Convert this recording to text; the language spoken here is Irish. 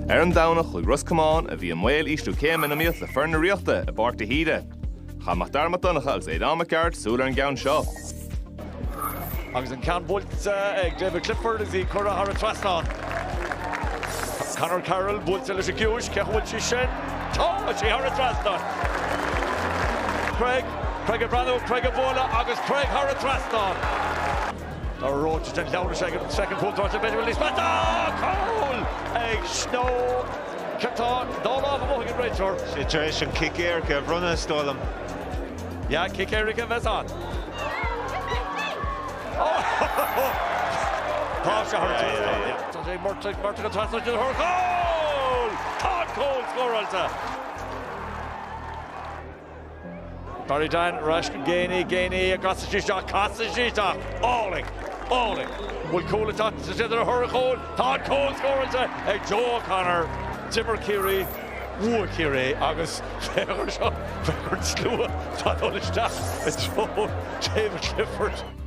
Ar an Domhnach, chuaigh Ros Comáin, a bhí i mbaol ísliú céime, in iomaíocht le foireann na Ríochta i bPáirc de hÍde. Chaith Mac Dara Mac Donncha agus Aodán Mac Gearailt súil ar an gceann seo. Agus an ceann buailte ag David Clifford agus í curtha thar an trasnán. Conor Carroll buailte leis an gciumhais, cé chaoi bhfuil sí sin? Tá sí thar an trasnán! Craig, Craig ag breathnú, Craig ag bualadh agus Craig thar an trasnán! Dara Roche den leabhar is ag an second cúl tráite b'fhéidir bhfuil níos measa! Cúl ag Snow! Cad tá dá lámh amuigh ag an réiteoir? Sé tar éis an cic éirice a bhronnadh is dóigh liom. Yeah, cic éirice a bheas ann. Tá sé thar an trasnán. Tá sé Murtagh, Murtagh an trasnán sin thar cúl! Tá an cúl scóráilte! Barry Dan ar ais go Geaney, Geaney a gcasadh sí isteach, casadh sí isteach! Álainn! Álainn! Bhfuil cúl ag teacht sa séad ar thar chúl? Tá an cúl scóráilte ag Joe O'Connor! D'imir Ciarraí. Bhuaigh Ciarraí agus féach air seo, féach ar an slua atá ag dul isteach i dtreo David Clifford.